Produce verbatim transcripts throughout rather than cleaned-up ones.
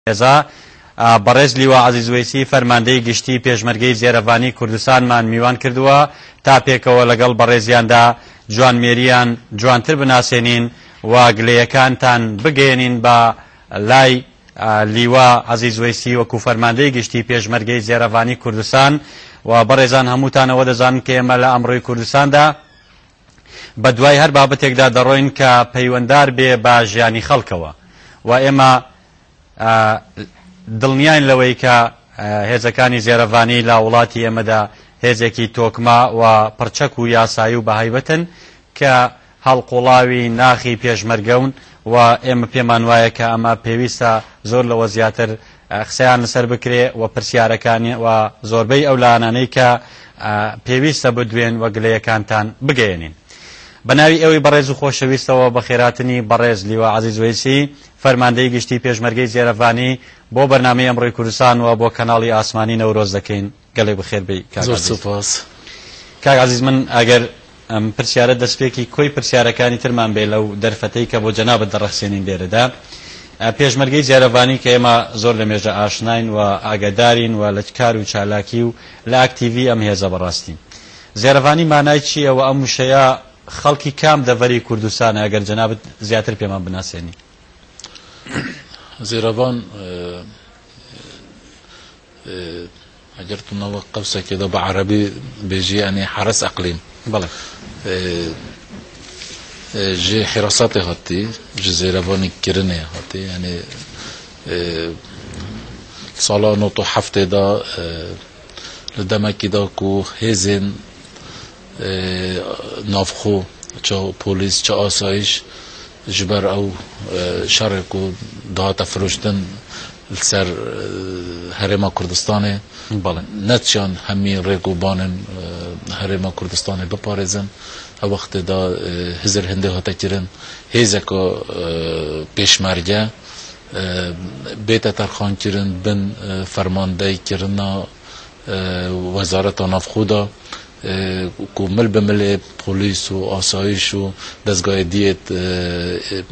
هێزا، ئە، بەڕێز لیوا عەزیز وەیسی، فەرماندەی گشتی پێشمەرگەی زێرەڤانی کوردستانمان میوان کردووە، تا پێکەوە لەگەڵ بەڕێزیاندا جوانمێریان جوانتر بناسێنین و گلەیەکانتان بگەیەنین بە لای، ئە، لیوا عەزیز وەیسی وەکو فەرماندەی گشتی پێشمەرگەی زێرەڤانی کوردستان. و بەڕێزان هەمووتانەوە دەزانن کە ئێمە لە ئەمڕۆی کوردستاندا بە دوای هەر بابەتێکدا دەڕۆین کە پەیوەندار بێ بە ژیانی خەڵکەوە. و ئێمە، ئە، دڵنیاین لەوەی کە، ئە، هێزەکانی زێرەڤانی لە وڵاتی ئێمەدا هێزێکی تۆکمە و پڕچەک و یاسایی و بەهایبەتن کە هەڵقوڵاوی ناخی پێشمەرگەون. و ئێمە پێمان وایە کە ئەمە پێویستە زۆر لەوە زیاتر، ئە، قسەیان لەسەر بکرێ و پرسیارەکانی و زۆربەی ئەو لایەنانەی کە، ئە، پێویستە بدوێن و گلەیەکانتان بگەیەنین. بە ناوی ئێوەی بەڕێز و خۆشەویستەوە بە خێراتنی بەڕێز لیوا عەزیز وەیسی، فەرماندەی گشتی پێشمەرگەی زێرەڤانی، بۆ بەرنامەی ئەمڕۆی کوردستان و بۆ کەناڵی ئاسمانی نەورۆز دەکەین. گەلێ بخێر بی، کاک زۆر عەزیز. سوپاس. کاک عەزیز، من ئەگەر ئەم پرسیارە دەستپێکی کۆی پرسیارەکانی ترمان بێ لەو دەرفەتەی کە بۆ جەنابەت دەڕەخسێنین لێرەدا. ئە، پێشمەرگەی زێرەڤانی کە ئێمە زۆر لە مێژە ئاشناین و ئاگادارین و لە کار و چالاکی و لە ئاکتیڤی ئەم هێزە بەڕاستی. زێرەڤانی مانای چییە و ئەم وشەیە خەڵکی کام دەڤەری کوردستانە، ئەگەر جەنابەت زیاتر پێمان بناسێنی؟ Zêrevan, e, e, eger tu nava qewsekê de bi erebî bêjî, yanî Heres Eqlîm. بەڵێ. E, e, ji Hîrasatê hatî, ji Zêrevanî kirinê hatî, yanî, e, sala nod û heftê de, e, li demekî de ku hêzên, e, navxwe, çi polîs, çi asayîş, ji ber ew, e, şerê ku dihate firoştin li ser, e, Herêma Kurdistanê, بەڵێ. Neçiyan hemî rêk û banên, e, Herêma Kurdistanê biparêzin. Ew wextê de, e, Hizir hindê hate kirin, hêzeke, e, pêşmerge, e, bête terxankirin bin, e, fermandeyîkirina, e, Wezareta Navxwe de, e, ku mil bi milê polîs û asayîş û dezgahê diyê, e, e,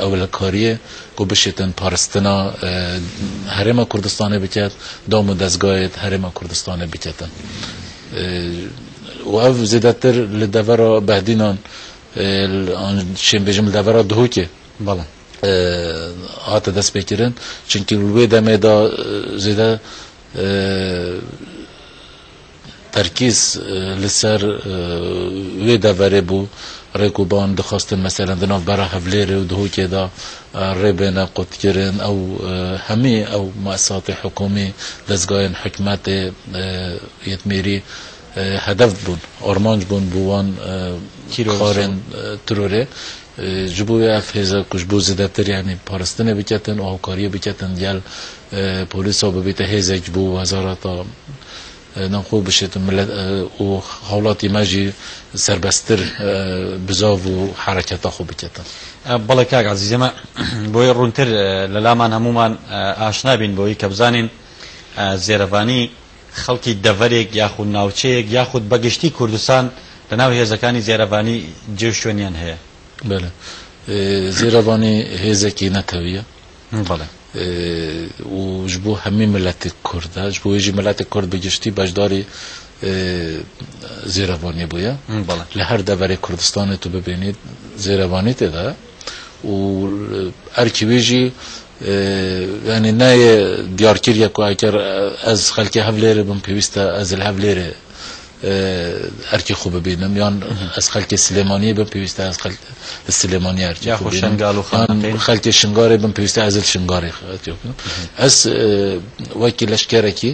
ewlekariyê ku bişêtin paristina, e, Herêma Kurdistanê biket, dam û dezgahê Herêma Kurdistanê biketin. E, û ev zêdetir li devera Behdînan, e, li, an, şên bêjim li devera Duhokê, بەڵێ. E, hate destpêkirin. Çimkî li wê demê de, e, zêde, e, terkîz, e, li ser, e, wê deverê bû. Rêk û ban dixwestin, meselen, di navbera Hevlêrê û Duhokê de, e, rê bêne qutkirin. Ew, e, hemî ew muesisatê hikûmî, dezgahên hikûmetê, e, yetmêrî, e, hedef bûn, armanc bûn bo wan, e, Tîrorîst. Karên, e, terorê. E, ji bo wê ev hêza ku ji bo zêdetir, yanî, paristinê biketin û hawkariyê biketin gel, e, polîsa bibîte hêzek ji bo wezareta, e, navxwe bişêtin millet, e, û hawlatî me jî serbesttir, e, bizav û hereketa xwe biketin. E, بەڵێ کاک عەزیز، ئێمە بۆی ڕوونتر، e، لە لامان هەمومان، e، ئاشنا بین بۆی کە بزانین، e، زێرەڤانی خەڵکی دەڤەرێک یاخود ناوچەیەک یاخود بەگشتی کوردستان لە ناو هێزەکانی زێرەڤانی جێ و شوێنیان هەیە. بەڵێ. E, Zêrevanî hêzekî netewî ye. بەڵێ. E, û ji bo hemî miletê Kurd e, ji bo wê jî miletê Kurd bi giştî beşdarî, e, Zêrevanî bûye. بەڵێ. Li her deverê Kurdistanê tu bibînî Zêrevanî tê de. Û erkî wî jî, e, yanî neyê diyar kiriye ku eger ez xelkê Hevlêrê bim, pêwîst e ez li Hevlêrê, e, erkê xwe bibînim, yan ez xelkê Silêmaniyê bim, pêwîst e ez xelk-, li Silêmaniyê erkê xwe bibînim. Yan xelkê Şingalê bim, pêwîst e ez li Şingalê erkê xwe bibînim. Ez, e, wekî leşkerekî,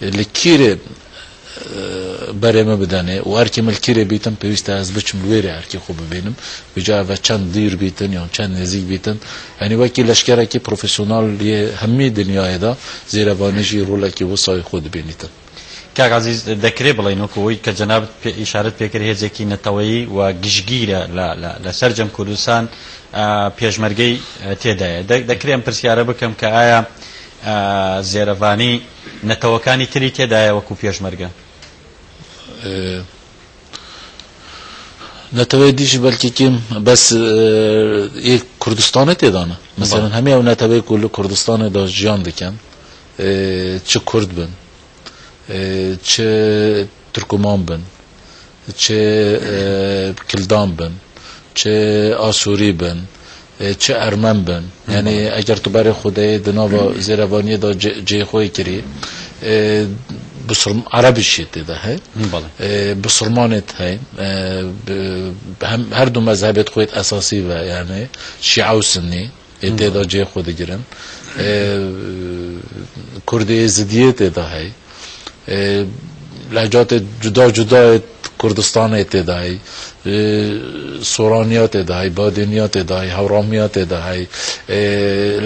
e, li kîrê, e, berê min bidenê û erkê min li kîrê bîtin, pêwîst e ez biçim li wêrê erkê xwe bibînim. Vêca ev çend dûr bîtin yan çend nêzîk bîtin. Yanî wekî leşkerekî profesyonel yê hemî dinyayê de Zêrevanî jî rolekî wisa yê xwe dibînîtin. کاک عەزیز، دەکرێ بڵێن وەکو ئەوەی کە جەنابت پێ-، ئیشارەت پێکرد، هێزێکی نەتەوەیی و گشتگیرە لە، لە، لە سەرجەم کوردستان، ئە، پێشمەرگەی، ئە، تێدایە. دە-، دەکرێ ئەم پرسیارە بکەم کە ئایا، ئە، زێرەڤانی نەتەوەکانی تری تێدایە وەکو پێشمەرگە؟ E, Neteweyê dî jî belkî kêm bes, e, yê Kurdistanê tê de ne. Mesela hemî ew neteweyê ku li Kurdistanê de jiyan dikin, e, çi Kurd bin, e, çi Tirkoman bin, çi, e, Kildan bin, çi Asûrî bin, e, çi Ermen bin. Yanî eger tu berê xwe deyê di nava zêrevaniyê de cê-, cihê xwe yê kirî, e, Bisirm-, Erebî jî tê de heye. E, Bisilmanê tê heye. E, bi-, hem, her du mezhebê xwe yê esasî ve, yanî Şîa û Sinnî. Ê tê de cihê xwe digirin. E, Kurdê Êzidiyê tê de heye. E, lehcatê cuda cuda yê Kurdistanê tê de heye. E, Soraniya tê de heye, Badêniya tê de heye, Hewramiya tê de heye. E,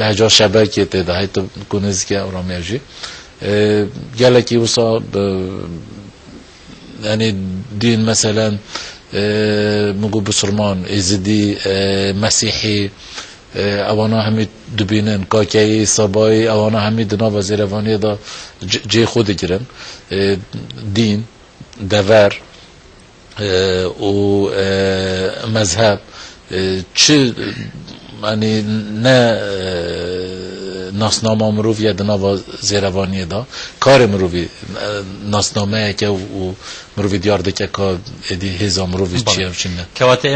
lehca Şebekê tê de heye, tu ku nêzîkî Hewramiya jî. E, gelekî wisa bi, yanî dîn, meselen, e, min got Bisilman, Êzidî, e, Mesîhî, e, ewana hemî dibînin, Kakeyî, Sebayî, ewana hemî di nava zêrevaniyê de c-, cihê xwe digirin. E, dîn, dever, e, û, e, mezheb, e, çi, yanî ne, e, nasnama mirovî ye di nava zêrevaniyê de. Karê mirovî, e, nasnameyeke û, û mirovî diyar dike ka êdî hêza mirovî çi ye û çi ne. Kewatê em